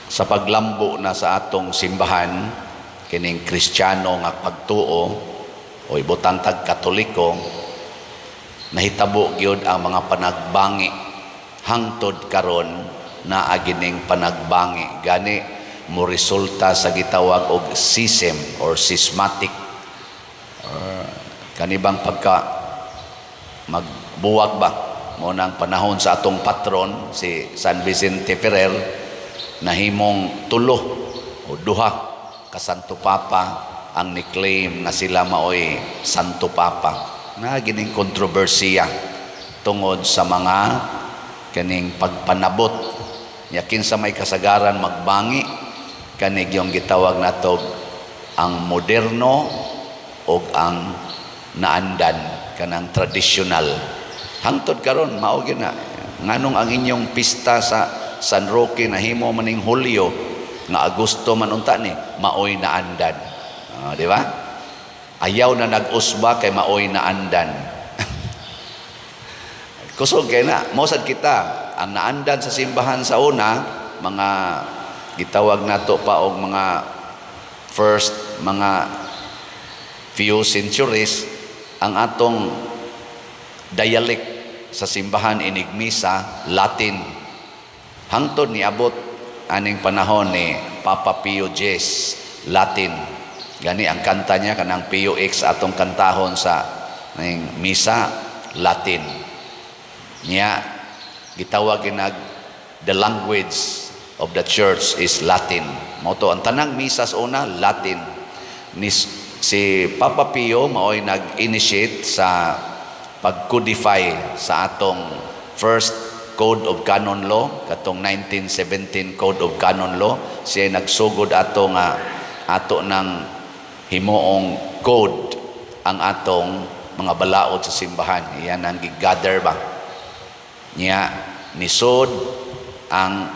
Sa paglambo na sa atong simbahan, kining Kristiyano nga pagtuo o ibutang tag Katoliko, nahitabo gyud ang mga panagbangi. Hangtod karon naa gining panagbangi, gani mo resulta sa gitawag og schism or schismatic or kanibang pagka magbuwag ba. Mo nang panahon sa atong patron, si San Vicente Ferrer, nahimong tulo o duha ka Santo Papa ang ni-claim nga sila maoy Santo Papa. Na gining kontrobersiya tungod sa mga kaning pagpanabot. Nya kinsa may kasagaran magbangi kani yung gitawag nato ang moderno og ang naandan, kanang tradisyonal. Hangtod karon mao gyud na. Nganong ang inyong pista sa San Roque nahimo maning Hulyo nga Agosto man unta ni? Maoy naandan. Ah, di ba? Ayaw na nag-usba kay maoy naandan. Kusog kay na. Mao sad kita ang naandan sa simbahan sa una, mga gitawag nato pa og mga first mga few centuries, ang atong dialect sa simbahan inig misa, Latin. Hangtod niabot aning panahon ni Papa Pio X, Latin. Gani ang kanta niya, kanang Pio X, atong kantahon sa ning misa, Latin. Niya gitawag ginag the language of the church is Latin. Mao to ang tanang misa sa una, Latin. Ni si Papa Pio maoy nag-initiate sa pag-codify sa atong first Code of Canon Law, katong 1917 Code of Canon Law. Siya nagsugod ato nga ato ng himuong code ang atong mga balaod sa simbahan. Iyan ang gigather ba. Niya nisod ang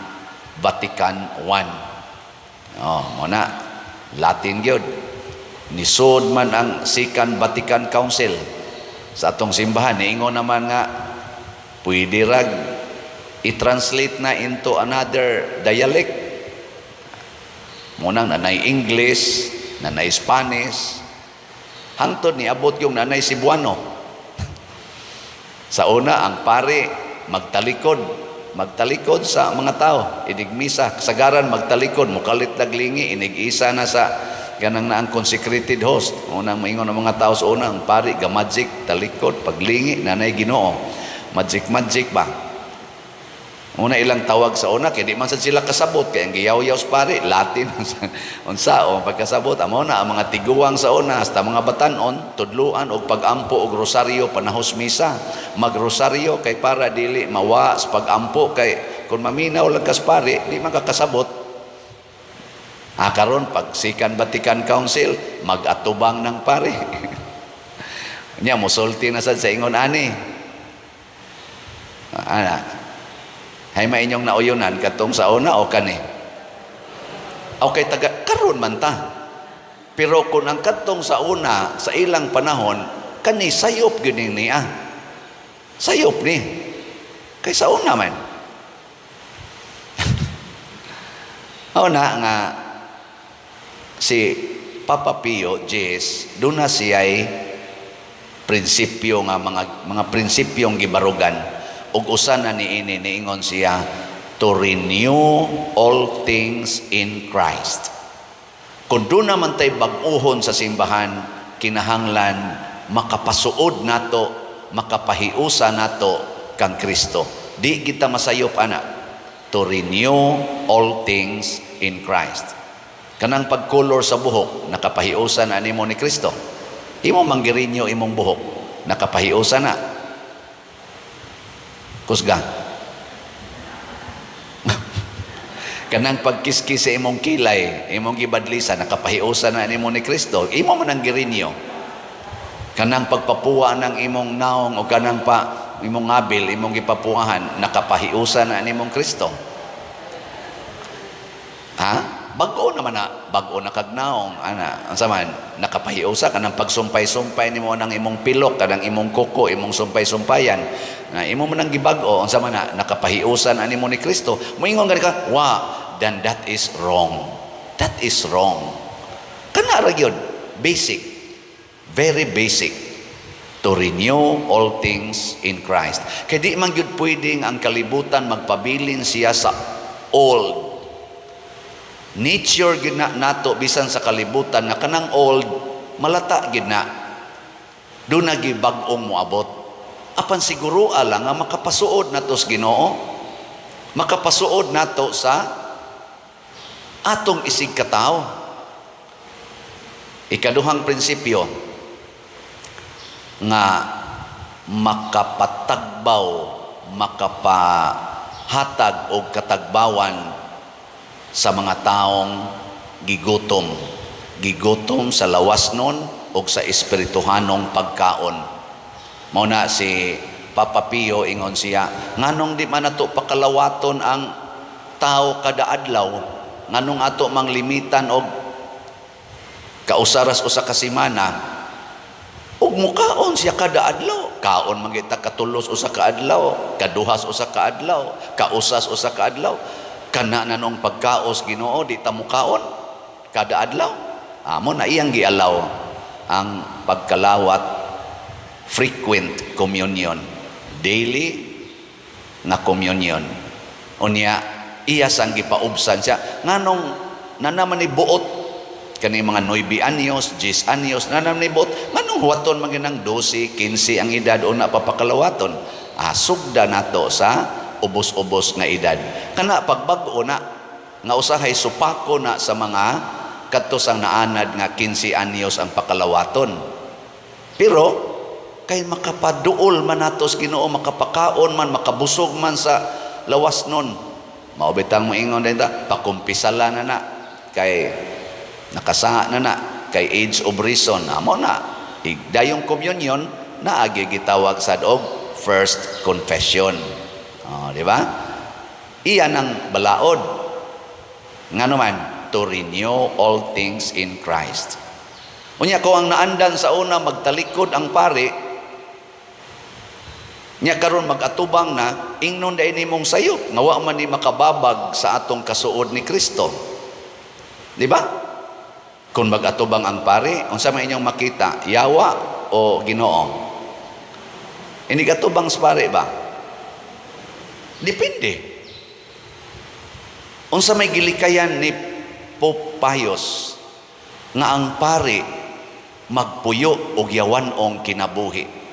Vatican I. Oh, mo na Latin gyud. Nisod man ang Second Vatican Council sa atong simbahan. Niingon naman nga pwede rag i-translate na into another dialect. Munang nanay English, nanay Spanish, hangtod niabot yung nanay Cebuano. Sa una, ang pare magtalikod, magtalikod sa mga tao, inig misa, kasagaran magtalikod, mukalit naglingi, inig isa na sa ganang na ang consecrated host. Unang maingon ng mga tao sa una, ang pare, gamagic, talikod, paglingi, nanay Ginoo. Magic, magic ba? Una ilang tawag sa una, kay di man sad sila kasabot, kay ang giyaw-yaw sa pare, Latin. Unsa o pagkasabot, amo na ang mga tiguang sa una, hasta mga batanon, tudluan og pag-ampo og rosaryo panahos misa. Magrosaryo kay para dili mawa sa pag-ampo, kay kung maminaw lang kas pare, di man ka kasabot. Ah, karon pag Second Vatican Council, mag-atubang ng pare. Nya musulti na sad sa ingon ani. Ana. Hay ma inyong nauyunan, katong sa una o kani? Okay, taga karon man ta. Pero kung ang kadtong sa una sa ilang panahon, kani sayop gyud ni niya. Sayop ni. Kay sa una man. Una nga si Papa Pio X, doon na siya'y prinsipyo nga mga prinsipyong gibarugan ug usa na niini, niingon siya to renew all things in Christ. Kung doon naman tay bag-uhon sa simbahan, kinahanglan makapasuod nato, makapahiusa nato kang Kristo. Di kita masayop ana. To renew all things in Christ. Kanang pagkolor sa buhok, nakapahiusa na nimo ni Kristo. Imo manggirinyo imong buhok, nakapahiusa na. Kusga. Kanang pagkiskis sa imong kilay, imong gibadlisa, nakapahiusa na nimo ni Kristo. Imo man ang girinyo. Kanang pagpapuwa ng imong naong o kanang pa imong ngabil, imong gipapuwahan, nakapahiusa na nimong Kristo. Ha? Bag-o naman na, bag-o na kag naong, ana, ang saman, nakapahiusa kanang pagsumpay-sumpay nimo ng imong pilok, kanang imong kuko, imong sumpay-sumpayan, na imo man ang gibag-o, ang sama na, nakapahiusa na nimo ni Kristo. Moingon gani ka, wa, Then that is wrong. That is wrong. Kana ra gyud, basic. Very basic. To renew all things in Christ. Kay di man gyud pwedeng ang kalibutan magpabilin siya sa old. Nature gyud na nato bisan sa kalibutan nga kanang old malata gyud na. Duna gyud bag-ong moabot. Apan siguro lang nga makapasuod nato sa Ginoo. Makapasuod nato sa atong isig katawo. Ikaduhang prinsipyo nga makapatagbaw, makapahatag og katagbawan sa mga taong gigutom. Gigutom sa lawas nun o sa espirituhanong pagkaon. Mao na si Papa Pio, ingon siya, nganong di man nato pakalawaton ang tao kada adlaw, nganong ato mang limitan og kausaras usa ka semana, ug mukaon siya kada adlaw? Kaon man kita katulos usa ka adlaw, kaduhas usa ka adlaw, kausas usa ka adlaw. Kana na nung pagkaos, Ginoo, di ta mukaon kada adlaw. Amo na iyang gialaw ang pagkalawat, frequent communion, daily nga communion. Unya iya sang gipaubsan siya, nganong nanaman ni buot kani mga 9 anyos, 10 anyos, nanaman ni buot, nganong huwaton man ginang 12, 15 ang edad una papakalawaton? Ah, sugda nato sa ubos-ubos nga edad. Kana pagbag-o na nga usahay supako na sa mga kadto sang naanad nga 15 anyos ang pakalawaton. Pero kay makapaduol man nato sa Ginoo, makapakaon man, makabusog man sa lawas nun. Mao bitang moingon din ta, pakumpisala na na kay nakasaa na na kay age of reason. Amo na dayong communion naagi gitawag sad og first confession. Oh, di ba? Iyan ang balaod. Ngano man, to renew all things in Christ. Unya ko ang naandan sa una magtalikod ang pari, nya karon mag-atubang na, ingnon dai nimong sayop nga wa man ni makababag sa atong kasuod ni Kristo. Di ba? Kung mag-atubang ang pari, unsa man inyong makita, yawa o Ginoo? Inig atubang sa pari ba? Depende. Unsa may gilikayan ni Pope Pius nga ang pari magpuyo og yawan-ong kinabuhi.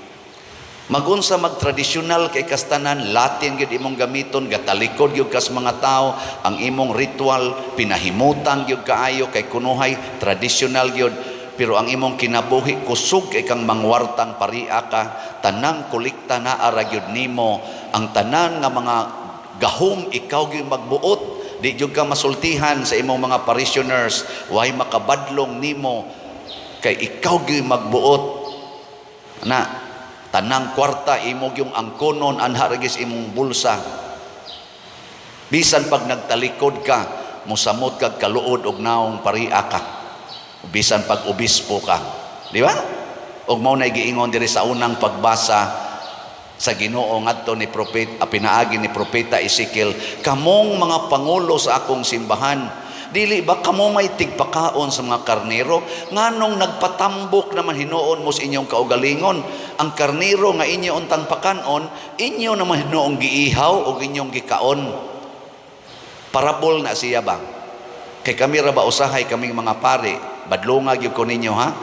Magunsa magtradisyonal kay kastanan, Latin gyud imong gamiton, gatalikod gyud kas mga tao, ang imong ritual pinahimutang gyud kaayo kay kunuhay tradisyonal gyud, pero ang imong kinabuhi kusog kay kang mangwartang paria ka, tanang kolekta na ara gyud nimo, ang tanan nga mga gahom ikaw gyud magbuot, di gyud ka masultihan sa imong mga parishioners, way makabadlong nimo kay ikaw gyud magbuot na tanang kwarta imo yung angkonon, anha ra gyud sa imong bulsa. Bisan pag nagtalikod ka, mosamot kag kaluod og naong paria ka, bisan pag obispo ka, di ba? Og mao na giingon diri sa unang pagbasa sa Ginoo ngadto ni propeta, pinaagi ni propeta Ezekiel, "Kamong mga pangulo sa akong simbahan, dili ba kamo may tigpakaon sa mga karnero? Nganong nagpatambok naman hinuon mo sa inyong kaugalingon? Ang karnero nga inyo untang pakanon, inyo naman hinuong giihaw o inyong gikaon." Parabol na siya ba? Kay kami ra ba usahay, kaming mga pare, badlunga gyud ko ninyo ha.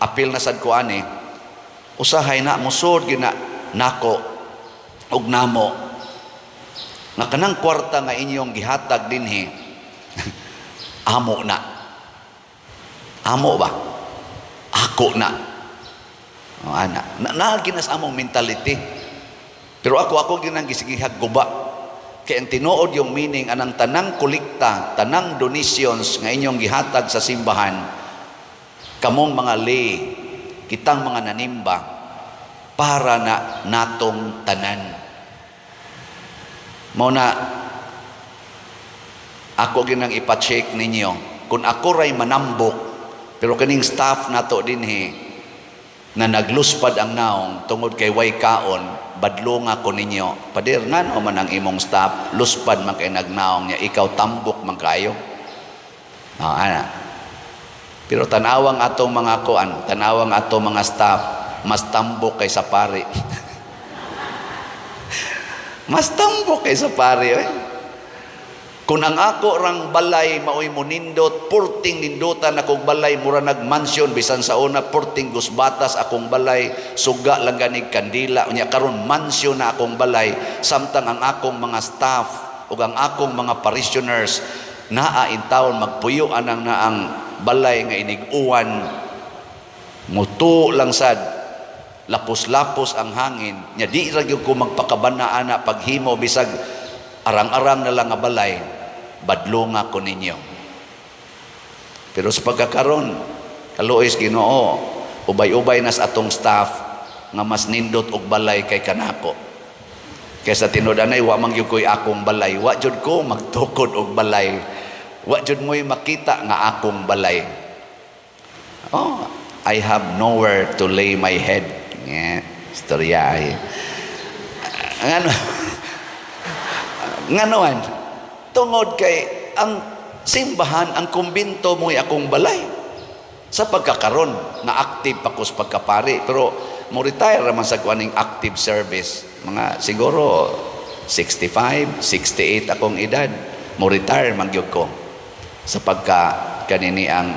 Apil na sad ko ani. Usahay na musod gyud na nako ug namo nga kanang kwarta nga inyong gihatag dinhi, amo na. Amo ba? Ako na. O, ana. Na, na sa among mentality. Pero ako ginang gisigihag guba. Kay ang tinuod yung meaning anang tanang kolekta, tanang donations nga inyong gihatag sa simbahan, kamong mga lay, kitang mga nanimba, para na natong tanan. Mao na ako ginang ipa-check ninyo kung ako ray manambok, pero kaning staff nato dinhi Na nagluspad ang naong tungod kay way kaon, badlonga ko ninyo. "Pader, ngano man ang imong staff luspad man kay nagnaong niya, ikaw tambok man kayo?" Ah, ana. Pero tanawang atong mga kuan, tanawang atong mga staff, mas tambok kay sa pari. Mas tambok kay sa pari. Eh. Kung ang ako rang balay maoy monindot, purting nindutan akong balay, mura nagmansyon, bisan sa una purting gusbatas akong balay, suga lang ganig kandila, unya karon mansyon na akong balay, samtang ang akong mga staff ug ang akong mga parishioners naa in town magpuyo anang naang balay nga inig-uwan, mutu lang sad, lapos-lapos ang hangin nya, di ra gyud ko magpakabana ana paghimo bisag arang-arang na lang nga balay, badlonga ko ninyo. Pero sa pagkakaron, kaluoy Ginoo, ubay-ubay nas atong staff nga mas nindot og balay kay kanako. Kaysa tinud-anay wa man gyud ko'y akong balay, wa jud ko magtukod og balay. Wa jud mo'y makita nga akong balay. Oh, I have nowhere to lay my head. Yeah, istorya ay. Ngano? Nganoan? Tungod kay ang simbahan, ang kumbinto mo'y akong balay. Sa pagkakaron nga active pa ko sa pagkapari, pero mo retire raman sa kuaning active service. Mga siguro 65, 68 akong edad. Mo retire man gyud ko sa pagka kanini ang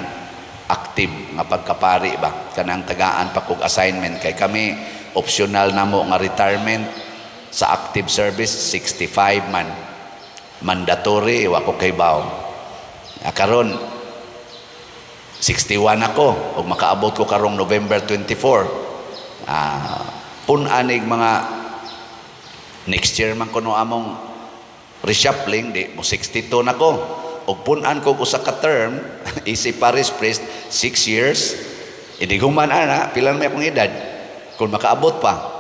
active nga pagkapari ba, kanang tagaan pa kog assignment, kay kami optional namo nga retirement sa active service 65 man mandatory, wa ko kaybaw. Ah, karon 61 ako ug makaabot ko karong November 24. Ah, pun-anig mga next year man kuno among reshuffling, di mo 62 na ko ug pun-an ko usa ka term isip parish priest, 6 years. Inig human ana, pila may akong edad kung makaabot pa?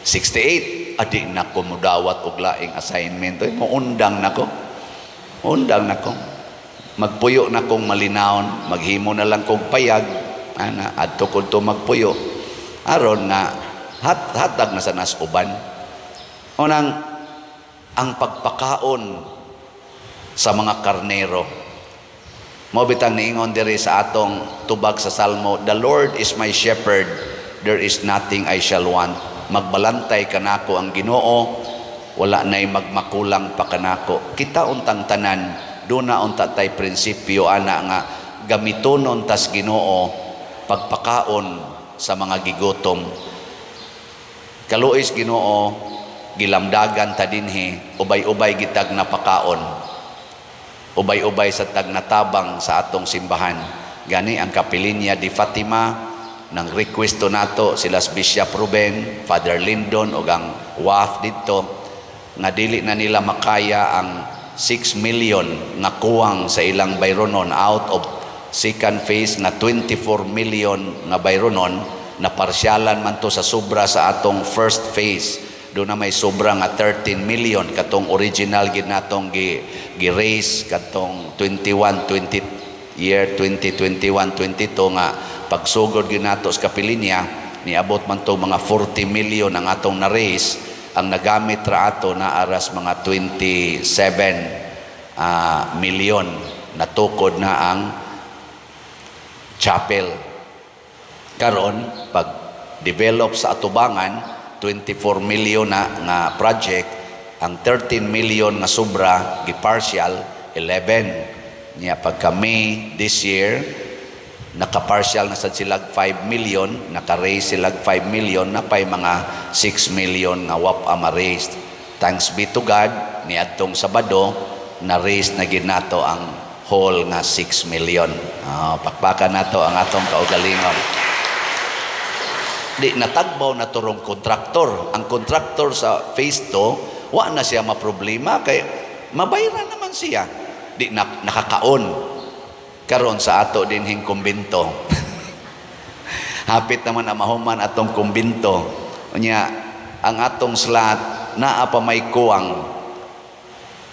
68. Adi na ko mudawat og laing assignment. Oy, muundang na ko, undang na ko, magpuyo na kong malinawon, maghimo na lang kog payag ana, adto ko to magpuyo aron nga hatag na sa nas uban. Unang ang pagpakaon sa mga karnero. Mo bitang niingon diri sa atong tubag sa Salmo, "The Lord is my shepherd, there is nothing I shall want." Magbalantay kanako ang Ginoo, wala na'y magmakulang pa kanako. Kita untang tanan, duna unta tay prinsipyo ana nga gamitonon tas Ginoo pagpakaon sa mga gigutom. Kaluoy Ginoo, gilamdagan ta dinhi, ubay-ubay gitag napakaon, ubay-ubay sa tagnatabang sa atong simbahan. Gani ang Kapilinya di Fatima nang request to nato sila Bishop Ruben, Father Lindon ug ang WAF didto nga dili na nila makaya ang 6 million nga kuwang sa ilang bayronon out of second phase nga 24 million nga bayronon na parsyalan man to sa sobra sa atong first phase. Do na may sobra nga 13 million katong original gid natong gi raise katong 21 20 year 2021 22 nga pagsugod gyud nato sa kapilinya. Niabot man to mga 40 million ang atong na-raise. Ang nagamit ra ato na aras mga 27 million, natukod na ang chapel. Karon pag develop sa atubangan, 24 million na nga project. Ang 13 million nga sobra gi-partial 11 niya. Pagka May this year, naka-partial na sad sila 5 million, naka-raise sila 5 million na pay mga 6 million nga wa pa ma-raise. Thanks be to God, niadtong Sabado na raise na gid nato ang whole nga 6 million. Ah, pakpakan nato ang atong kaugalingon. Di natagbaw na turong kontraktor. Ang kontraktor sa phase 2, wa na siya maproblema kay mabayaran naman siya. Di na, nakakaon. Karon sa ato dinhing kumbinto. Hapit naman ang mahuman atong kumbinto. Unya, ang atong slot naa pa may kuwang.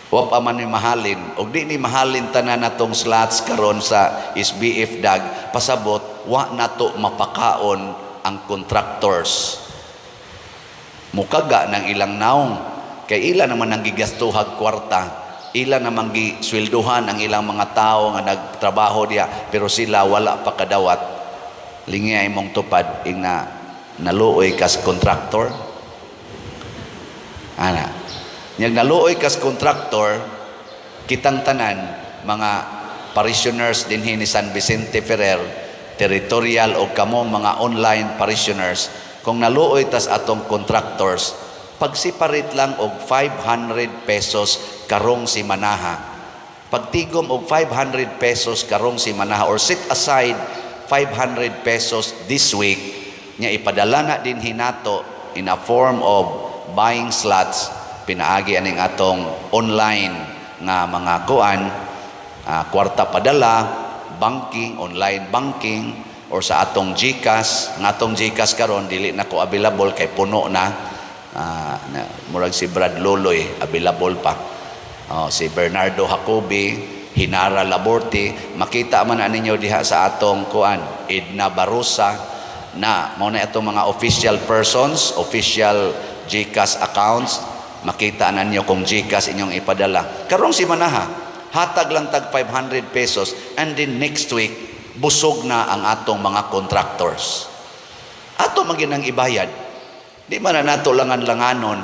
Wa pa man ni mahalin. Og di ni mahalin tanan atong slots karon sa SBF DAG, pasabot wa nato mapakaon ang contractors. Mukaga ng ilang naong kay ila naman ang gigastuhag kwarta, ila namang giswelduhan ang ilang mga tao nga nagtrabaho diha, pero sila wala pa kadawat. Lingi ay mong tupad ingna naluoy kas contractor ana. Nyag naluoy kas contractor, kitang tanan mga parishioners dinhi ni San Vicente Ferrer Territorial o kamo mga online parishioners, kung naluoy tas atong contractors, pag-separate lang og 500 pesos karong simanaha, pagtigom og 500 pesos karong simanaha or set aside 500 pesos this week nya ipadala na din hinato in a form of buying slots pinaagi aning atong online nga mga kuan, kwarta padala, banking, online banking or sa atong GCash. Nga atong GCash karon dili na ko available kay puno na. Na murag si Brad Loloy available pa. Oh, si Bernardo Jacobi, Hinara Laborte, makita man na ninyo diha sa atong kuan, Edna Barosa na mao na atong mga official persons, official GCash accounts. Makita na ninyo kung GCash inyong ipadala. Karong simanaha, hatag lang tag 500 pesos and then next week busog na ang atong mga contractors. Ato man gyud ang ibayad. Di man na nato langan-langanon.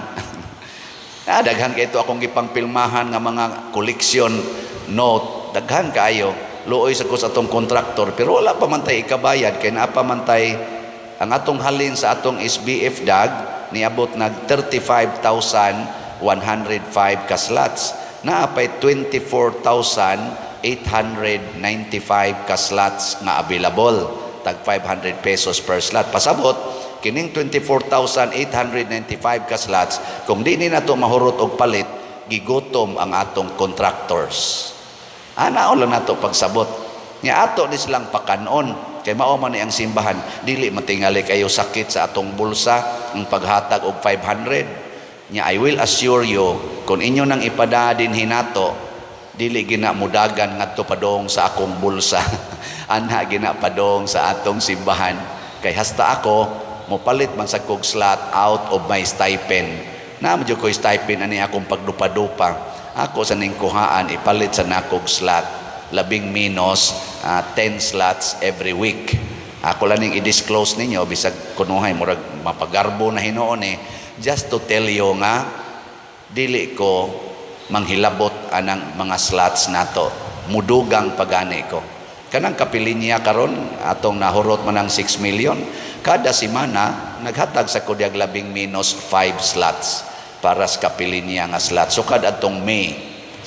Ah, daghan kay ito akong gipangpilmahan nga mga collection note. Daghan kaayo. Luoy sa ko sa atong contractor pero wala pa man tay ikabayad kay naa pa man tay ang atong halin sa atong SBF DAG, niabot nag 35,105 ka slots. Naa pay 24,895 ka slots nga available, tag 500 pesos per slot. Pasabot kining 24,895 ka slots, kung di ni nato mahurot og palit, gigutom ang atong contractors. Ana lang nato pagsabot nya ato ni silang pakanon kay mao man ni ang simbahan. Dili matingali kayo sakit sa atong bulsa ang paghatag og 500 nya. I will assure you, kung inyo nang ipada din hinato, dili gina mudagan ngadto padong sa akong bulsa. Anha gina padong sa atong simbahan kay hasta ako mopalit man sa kog slot out of my stipend. Na mo ko stipend ani akong pagdupa-dupa, ako sa ning kuhaan ipalit sa nakog slot, labing minus 10 slots every week. Ako lang ning i-disclose ninyo bisag kunuhay murag mapagarbo na hinuon eh, just to tell you nga dili ko manghilabot anang mga slots nato. Mudugang pagani ko kanang kapilinya karon atong nahurot man ang 6 million. Kada semana naghatag sa kudyag labing minus 5 slots para sa kapilinya nga slot. So kad atong May,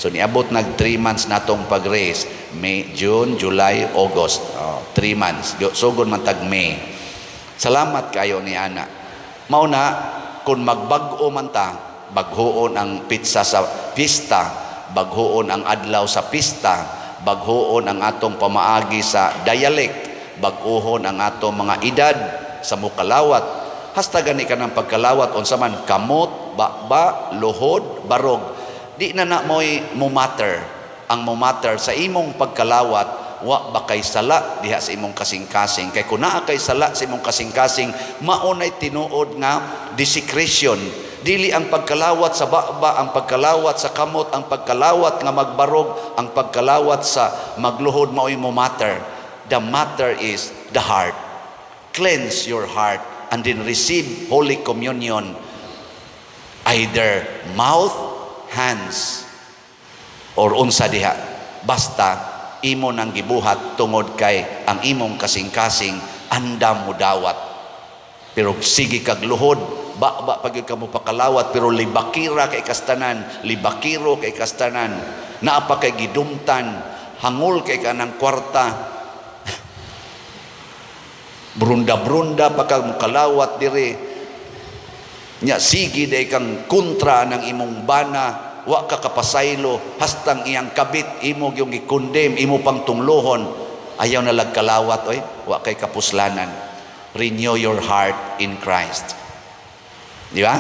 so niabot nag 3 months natong pag-raise, May, June, July, August, oh, 3 months. Sugod man tag May. Salamat kayo ni ana. Mao na kung magbag-o man ta, baghoon ang pitsa sa pista, baghoon ang adlaw sa pista, baghoon ang atong pamaagi sa dialect, baguhon ang atong mga edad sa mukalawat. Hasta gani ka ng pagkalawat unsa man, kamot, baba, luhod, barog. Di na na mo'y mo matter. Ang mo matter sa imong pagkalawat, wa ba kay sala diha sa imong kasing-kasing? Kay kung naa kay sala sa imong kasing-kasing, maunay tinuod nga desecration. Dili ang pagkalawat sa baba, ang pagkalawat sa kamot, ang pagkalawat nga magbarog, ang pagkalawat sa magluhod mao'y mo matter. The matter is the heart. Cleanse your heart and then receive Holy Communion, either mouth, hands, or unsa diha. Basta imo nang gibuhat tungod kay ang imong kasing-kasing andam mo dawat. Pero sige kag luhod, ba pag ka mo pakalawat, pero libakira kay kastanan, libakiro kay kastanan, naa pa kay gidumtan, hangol kay kanang kwarta, brunda-brunda pa kag mukalawat diri nya, sige day kang kontra ng imong bana, wa ka kapasaylo, hastang iyang kabit imo yung gi-condemn, imo pang tunglohon. Ayaw na lagkalawat oy, wa kay kapuslanan. Renew your heart in Christ. Di ba?